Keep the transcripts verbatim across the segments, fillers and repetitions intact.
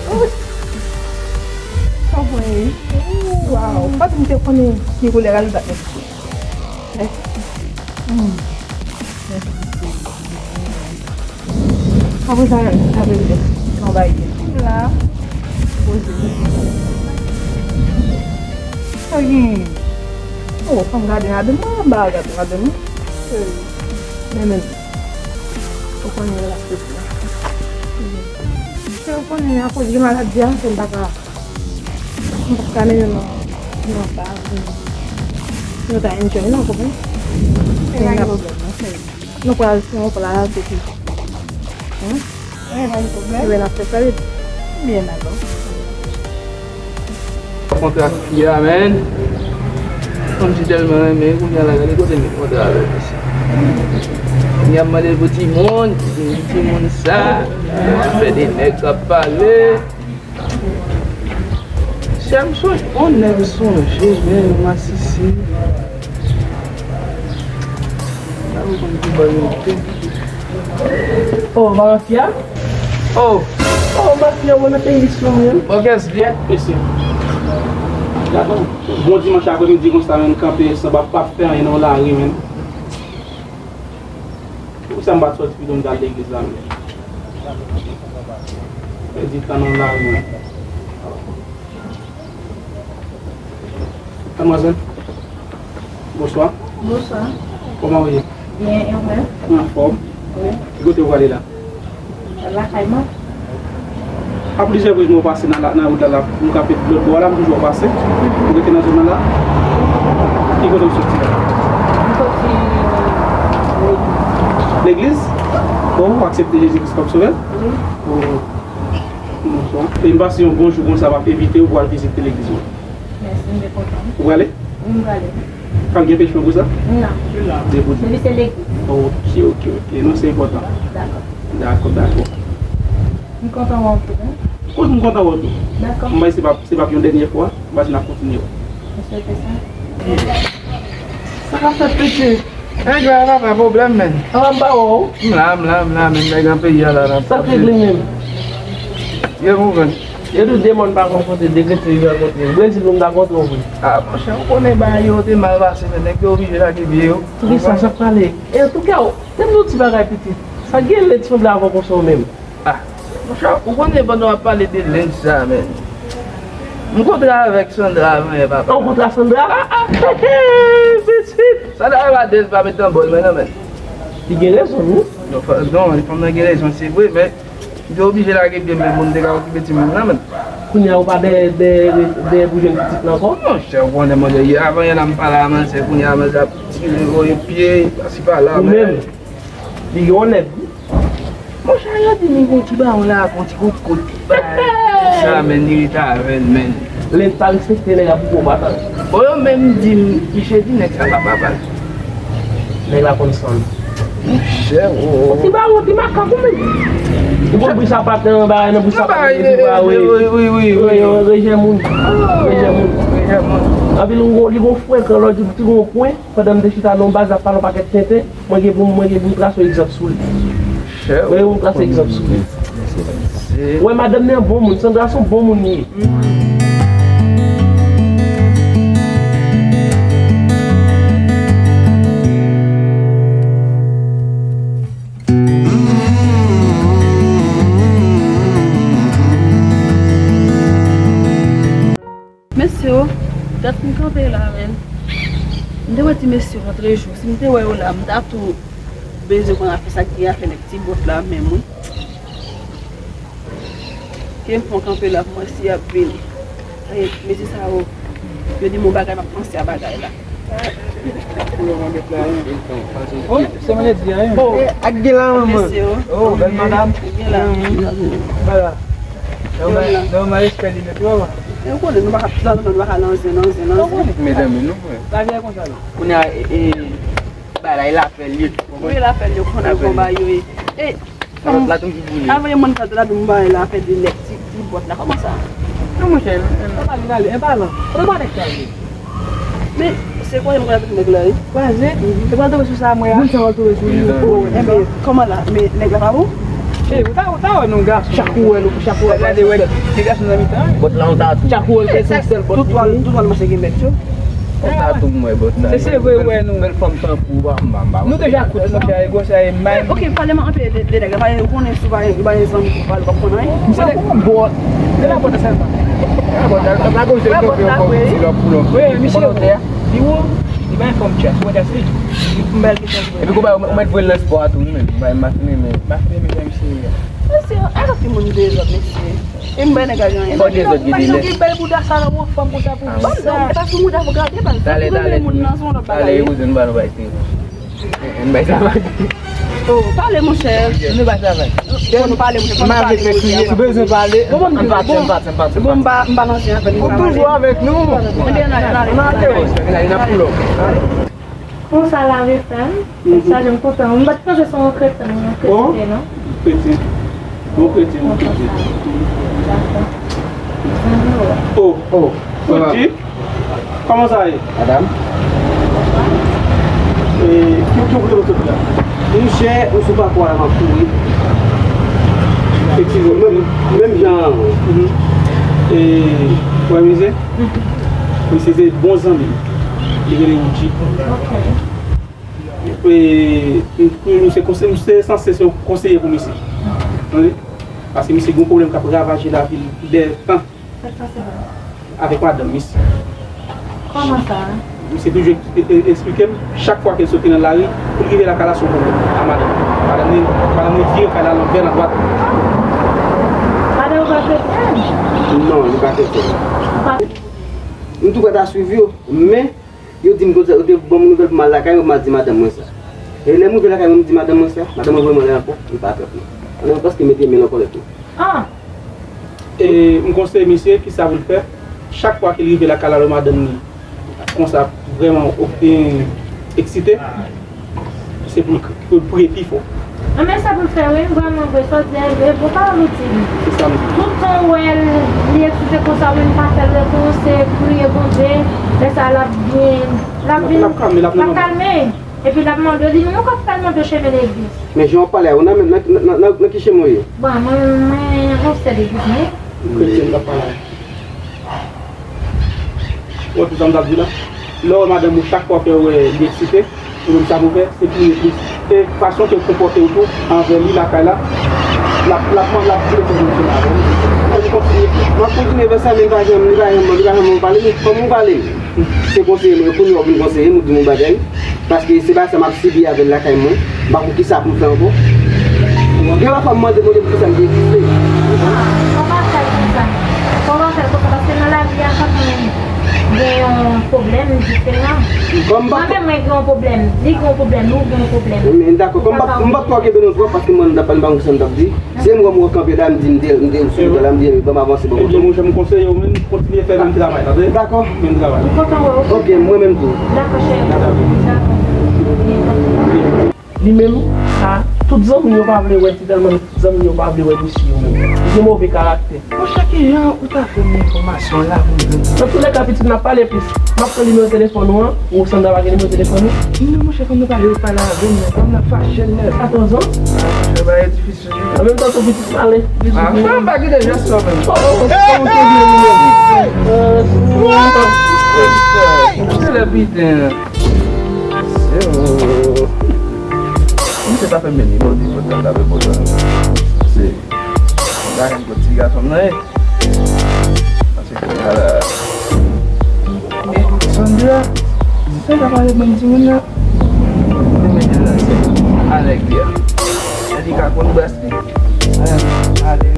Sa w konnen wi. Waw, pa di m te konnen ki koulè ralbak mwen. Hmm. Apre sa, sa vle di, se yon bagay gen. M la. Poze. Sa gen. Oh, fanm gade ladan mwen, anba gade ladan mwen. Men, men. Ou konnen la, se sa. Misye, ou konnen akoz de maladi a, se m pa ka, m pa ka mennen nan, nan sa, pou nou ta enjoy, non, konprann? Se pa gen pwoblèm, non, cheri. Nou pral, si nou pral, se ki. Hein? Wi, pa gen pwoblèm. Wi, n ap fè sa vit. Byen, dakò. Kontre ak fi a, menn. Fanm si tèlman renmen, kounye a la, gade kote l met kontre avè l, mesye. Kounye a m mande l pou timoun, li di timoun sa, fè de nèg k ap pale. Sè m sonje, on nèg sonje, men masisi. Sa m konn ki bò yo te. Oh, mafya? Oh! Oh, mafya, mwen nan peyi sou menm. Bon, kès li ye? Mesye. Bon dimanch apremidi konsa, menn, kanpe san pa, pa fè anyen nan lari, menn. Poukisa m pa t sòti pito m t al legliz la menm? Pèdi tan nan lari menm. Madmwazèl, bonswa. Bonswa. Kòman w ye? Byen, e ou menm? Anfòm. Wi. Ki kote w prale la? Lakay mwen. A plizyè repriz mwen pase nan la, nan wout la, la, m kanpe lòt bò a la, m toujou pase. Ou rete nan zòn nan la? Ki kote w soti la? M soti, euh, legliz. Legliz? Bon, ou aksepte Jezi Kris kòm sovè? Wi. Oh. Bonswa. E m pase yon bon jou konsa, m ap envite w pou al vizite legliz mwen. Mèsi, m byen kontan. Ou prale? Wi, m prale. Pa gen pechman pou sa? Non. Depi se legliz. Ok, ok, ok. Non, se enpòtan. Dakò. Dakò, dakò. M kontan wè w tou, wi. Kote m kontan wè w tou? Dakò. M bay se pa, se pa yon dènye fwa, m bay se n ap kontinye wè. M swete sa. Sa k ap fèt, pitit? Nèg la, papa, pwoblèm, menn. Papa, m pa wè w. M la, m la, m la, menn, nèg nan peyi a la, la. Sa k regle menm? Yo konprann. Yo di w de mòn pa konfwonte, de kretyen yo rankontre. Brezil, pou m ta kontre w vre. Ah, monchè, ou konnen bagay yo te mal pase, men nèg yo oblije lage pye yo. Poukisa sa k pale? E antouka, tèm yon ti bagay pitit. Sa k gen led sanble avè w konsa w menm? Ah, monchè, ou konnen pandan w ap pale de led sa, men. M kontre avèk Sandra avan yè, papa. Ou kontre ak Sandra? Ah, ah. Pitit! Sandra e pa de l pa met nan bòl mwen, non, men. Li gen rezon, wi. Non, fanm nan gen rezon, se vre, men. M te oblije lage pye m, men pou m te ka okipe timoun nan, men. Kounye a ou pa dèyè, dèyè, dèyè pou jwenn pitit lan ankò? Monchè, ou konnen, monchè, yè avan yè la m pale a manzè, kounye a manzè ap tire, voye pye, pase pa la, men. Ou menm, li gen yon nèg, wi. Monchè, yo di m gon ti bawon la, gon ti kout kout. Sa, men, li rete avè l, men. Lè l pa respekte nèg la pou gwo patan. Bon, yo menm di m, misye di nèg sa pa papa l. Nèg la konn san l. Monchè, o. Ti bawon, ti makak ou menm. Ou konn bri sapat nan bagay nan bri sapat nan bri, wi, wi, wi, wi, wi. Rejè moun. Rejè moun. Rejè moun. Anpi li gon, li gon frekan lòt jou, ti gon pwen, pandan m te chita nan yon baz ap pale yon pakèt tenten, mwen gen pou m, mwen gen pou m trase yon egzanp sou li. Mwen gen pou m trase egzanp sou li. Wè, madanm nan bon moun, Sandra se yon bon moun li ye. Mesye yo, dat m kanpe la, men. M te wè ti mesye yo antre jou. Si m te wè yo la, m ta tou bezwen konn afè sa k gen afè nèg ti bòt la menm, wi. Ke m fè yon kanpe la pou mwen si y ap vini. Ay, mesye sa yo, yo di m yon bagay, m ap panse a bagay la. Oh, se mwen di a, wi. Oh, ak gen la, manman. Mesye yo. Oh, bèl madanm. Gen la. Bèl la. Nòmal, nòmal, respè li, men, papa. E ou konnen, nou pa ka, nou pa ka nan zen, nan zen, nan zen. Medam, nou, frè. Bagay konsa, non. Kounye a, e, e, bagay la fè lye. Wi, la fè lye, ou konnen konba yo ye. E, Kalòt la toujou bouyi. Avè mwen kalòt la, pou m ba la fè de nèg ti, ti bòt la. Kòman sa? Non, monchè, e pa li k ale, e pa lan. Kote pa nèg sa ye? Men, se kwaze m pral tonbe nèg la, wi. Kwaze? Mhm. E pral tonbe sou sa, mwen a. Moun sa pral tonbe sou li. Enben, kòman la? Men nèg la pa bon? Ey, ou ta, ou ta wè non gason. Chak ou wè nou, chak ou wè. Gade, wè, de gason nan mitan. Bòt la, on ta tou. Chak ou wè, se sèl bòt. Tout twal, tout twal mache gen mèt yo. On ta tou, mwen, bòt la. Se, se vre, wè, nou. Bèl fanm tankou, ba, ba, ba. Nou deja kout, monchè, e gwo sa, e mal. Ok, pale m anpil de, de nèg la. Pale, ou konnen si w pa, ou pa gen zanmi pou pale, w pa konn anyen. Misye bòt. Se la bòt la sèlman. La bòt la, la gòj de bòt la, wi. Wi, misye bòt. Li wo, li pa gen fòm chas, ou wè chas li. Li pou bal kesyon. Epi konpa, ou mèt voye l nan espò a tou, wi, men. Ba, m pa fini, men. M pa fini, men, men, misye. Mesye, alò ki moun dezòd, mesye. E m bay nèg la gen anyen. Fò dezòd gen dele. Ki bèl bouda sa la, yon fanm konsa pou sa. Bon, non, pa sou bouda pou gade, baz. Talè, talè, talè, kouzen, ba nou bay, se. N bay sa vag. Oh, pale, monchè. Nou bay sa vag. Fò nou pale, monchè, fò nou pale, monchè. Si bezwen pale, bon, bon, ann pati, ann pati, ann pati, ann pati. Bon, m pa, m pa lanse avè nou. Ou toujou avèk nou. Ebyen, n ale, n ale. N ale, n ap pull up. Konsa la, refè m. Sa, jan m kontan. M pa t panse se yon kretyen, yon kretyen, non? Kretyen. Bon kretyen, bon kretyen. Dakò. Oh, oh. Kòman sa ye? Madam. E, ki, ki w vle sot la? Monchè, ou sou pakou a la, m ap kouri. Efektivman, menm, menm jan an. E, wè, mizè? Misye se bon zanmi m. Li rele Woodjy. Ok. E, m, m se konse-, m se sanse se yon konseye pou misye. Tande? Paske misye gen yon pwoblèm k ap ravaje lavi l dètan. Sa k pase la? Avèk madanm misye. Kòman sa? Misye toujou e-, e-, eksplike m, chak fwa ke l soti nan lari, pou l rive lakay la, se yon pwoblèm a madanm. Madanm li, madanm li vire kay la lanvè, landwat. Madanm ou pa kretyen? Non, li pa kretyen. Ou pa M tou prèt a swiv yo, men yo di m konsa, yo te ban m nouvèl pou m al lakay mwen, pou m al di madanm mwen sa. E lè m rive lakay mwen, m di madanm mwen sa, madanm mwen voye m anlè ankò, li pa trap mwen. Anlè mwen prèske mete men l an kòlèt mwen. Ah! E m konseye misye kisa pou l fè, chak fwa ke l rive lakay la, lè madanm li konsa vrèman o-, e, eksite, se pou l k-, pou l priye pi fò. Anben, sa pou l fè, wi, vrèman vre, sa w di a, e bon pawòl ou di m. Se sa m di. Tout tan w wè l, li eksite konsa, wi, m pa fè l reponn, se priye Bondye, lè sa l ap byen, l ap vin, l ap kalme, l ap kalme. Epi l ap mande w, li menm ankò k pral mande w chemen legliz. Men jan w ap pale a, ou nan, nan, nan, nan, nan ki chemen w ye? Bon, mwen, mwen, yon sè legliz, men. Kretyen k ap pale a. Ou wè tout sa m t ap di la? Lè w wè madanm ou, chak fwa ke w wè li eksite, ou menm sa pou w fè, se priye plis. E fason ke w konpòte w tou anvè li lakay la, l ap, l ap, l ap vle fè yon sèl avè w. Fò nou kontinye. M ap kontinye fè sa, men li pa janm, li pa janm, li pa janm pale, men fò m pale. Se konseye m, kounye a w vin konseye m, ou di m yon bagay. Paske se pa sa m ap sibi avè l lakay mwen. M pa konn kisa pou m fè ankò. Gen yon fwa m mande Bondye poukisa m te egziste. Ah, fò w pa fè l konsa. Fò w pa fè l konsa, paske nan lavi a, chak moun gen yon pwoblèm diferan. Mwen menm, mwen gen yon pwoblèm. Li gen yon pwoblèm, nou gen yon pwoblèm. Men dakò, kòm m p ap, m p ap twò kenbe nou twòp, paske mwen, m t ap pale, m pa konn kisa m t ap di. Se m wè m wè w kanpe la, m di m te, m te sou wout la, m di, "Ban m avanse bò kote w." Ebyen, monchè, m konseye w, men kontinye fè menm travay la, tande? Dakò. Menm travay. M kontan wè w. Ok, mwen menm tou. Dakò, cheri. Dakò. Li menm, sa, tout zanmi yo pa vle wè, se tèlman tout zanmi yo pa vle wè misye yo menm. Li gen move karaktè. Monchè, ki jan ou ta fè m enfòmasyon la pou m jwenn? Nan toulèka, pitit, n ap pale plis. M ap pran nimewo telefòn ou an. Ou sanble pa gen nimewo telefòn ou? Non, monchè, kòm nou pale, ou pale avè m, men kòm n ap fache nèt. Katòz an? Ah, monchè, bagay difisil. An menm tan tou pitit pale. Ah, m pa kite jès sa menm. Oh, oh, oh, kòman w te vle nimewo? Se lè piten. Misye pa fè m nimewo telefòn nan, ta fè pòtan. Se, m pa renmen ti gason nan, eh. Paske kounye a la. E, Sandra, sa w ta pale bann timoun nan? Li mete l nan sèk a nèg li a. Nèg li ka konn bras li. Ale, ale.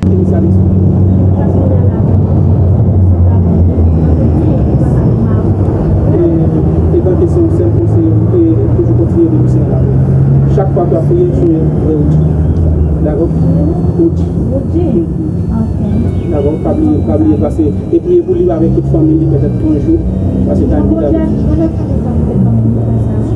Inisyalis. Etanke se yon sèl konseye, e toujou kontinye de misyon la. Chak fwa ke w ap priye, sonje vrè Woodjy. Dakò? Woodjy. Woodjy. Ok. Dakò? Pa bliye, pa bliye pase e priye pou li avèk tout fanmi li, petèt pou yon jou. Paske ta yon pwojè, pwojè sa, sa, sa, sa, sa.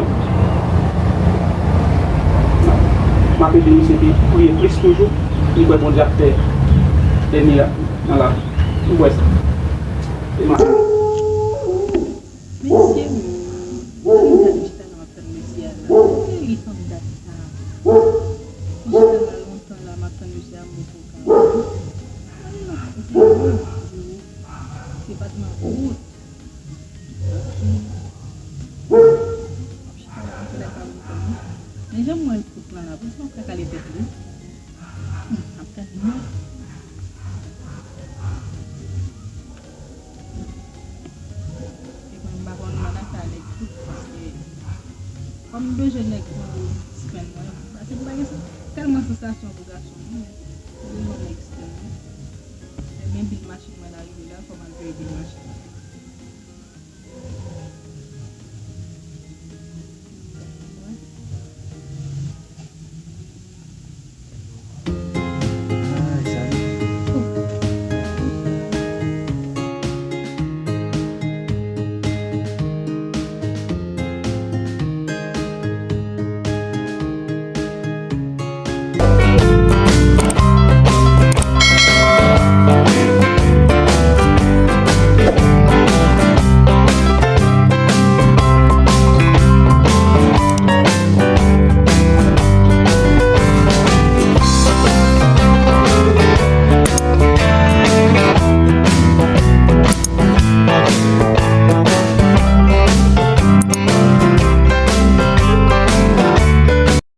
pale. M ap ede misye pi priye plis toujou. M kwè Bondye ap fè dènye a nan lavi. M kwè sa. E m ap Mesye, mwen, mwen chita la m ap tann mesye a la. Mwen li tann dat sa. Mwen chita la lontan la m ap tann mesye a, m poko ka. Mwen li nan zero, zero. Depatman wout. Mwen chita la, m fè lè pa lontan. Men jan mwen l fout lan la, poukisa m pa kale tèt li? Hmm, ap tann mwen. E mwen m pa konn nan sa nèg fout paske kòm m bezwen nèg pou ti pèn mwen, paske m pa gen tèlman sansasyon pou gason non, men m bezwen nèg ti pèn mwen. Lè m gen bil machin mwen la rive la, fò m al peye bil machin mwen.